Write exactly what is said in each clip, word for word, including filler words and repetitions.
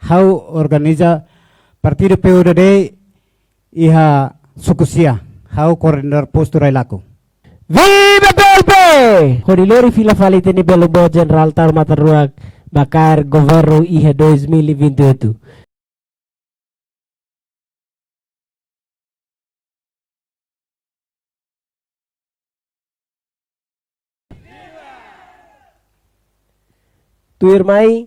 Ha'u organiza partidu P U D D iha suku Sia. Ha'u koordenadór postu Railaco. Viva P L P! Hodi lori fila fali ita-nia belun boot Jenerál Taur Matan Ruak ba kaer governu iha dois mil e vinte e oito. Tuirmai,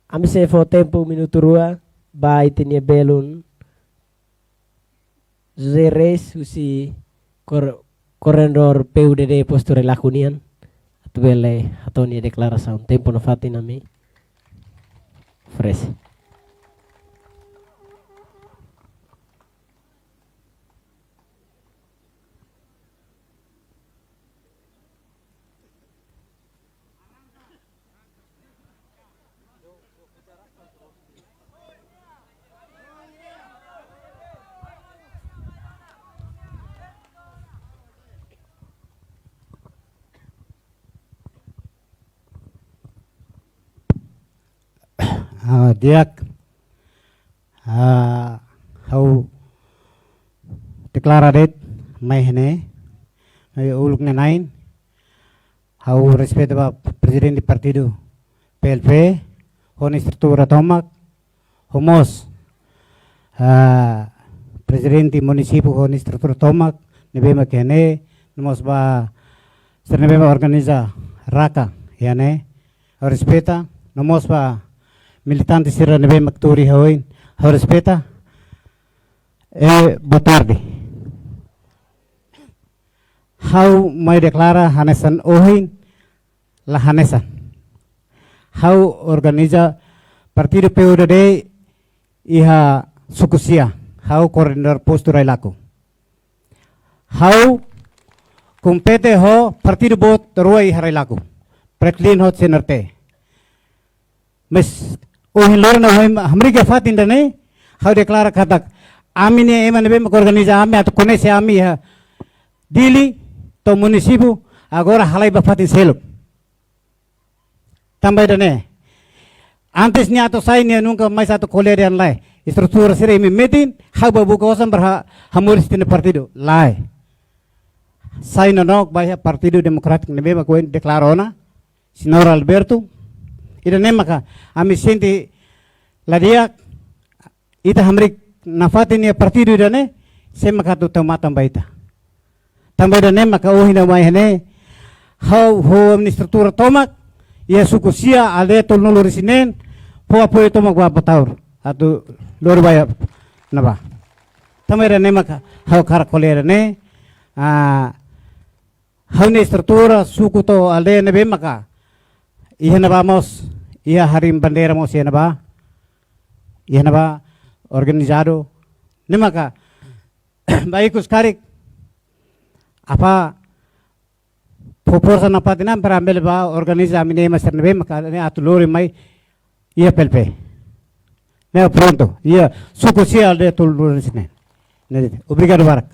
ami sei fó tempu minutu rua ba ita-nia belun José Reis, husi kor-, koordenadór P U D D postu Railaco nian, atu bele hato'o nia deklarasaun. Tempu nafatin ami oferese. Ah, di'ak. Ah, ha'u deklara de'it mai iha ne'e, mai uluk nanain. Ha'u respeita ba prezidente partidu P L P, ho nia estrutura tomak, ho mós, ah, prezidente munisípiu ho nia estrutura tomak, ne'ebé mak iha ne'e, no mós ba sira ne'ebé mak organiza raka iha ne'e, ha'u respeita, no mós ba militante sira ne'ebé mak tuur iha oin, ha'u respeita. E boa tarde. Ha'u mai deklara hanesan ohin, la hanesan. Ha'u organiza partidu P U D D iha suku Sia. Ha'u koordenadór postu Railaco. Ha'u kompete ho partidu boot rua iha Railaco. Fretilin ho C N R T. Mas ohin loron ha'u hamriik iha fatin ida-ne'e, ha'u deklara katak ami-nia ema ne'ebé mak organiza ami atu koñese ami iha Dili to'o munisípiu, agora halai ba fatin seluk. Tanba ida-ne'e. Antes nia atu sai nia nunka mais atu ko'alia dehan lae. Estrutura sira imi metin, ha'u bá buka osan para ha-, hamoris ita-nia partidu. Lae. Sai nonook ba iha Partidu Demokrátiku ne'ebé mak ohin deklara ona. Señór Alberto, ida-ne'e maka ami sente la di'ak, ita hamriik nafatin iha partidu ida-ne'e, sé mak atu tau matan ba ita. Tanba ida-ne'e maka ohin ha'u mai iha ne'e, ha'u ho nia estrutura tomak, iha suku Sia, aldeia tolunulu-resin-neen, fó apoiu tomak ba Abataur, atu lori ba iha ne'ebá. Tanba ida-ne'e maka, ha'u hakarak ko'alia ida-ne'e, ah, ha'u-nia estrutura, suku to'o aldeia ne'ebé maka iha ne'ebá mós, iha harii bandeira mós iha ne'ebá, iha ne'ebá organizadu. Ne'e maka, ba ikus karik, apá, fó forsa nafatin an para bele bá organiza ami-nia ema sira ne'ebé maka ne'e atu lori mai iha P L P. Ne'e prontu, iha suku Sia, aldeia tolunulu-resin-neen. Ne'e, obrigadu barak.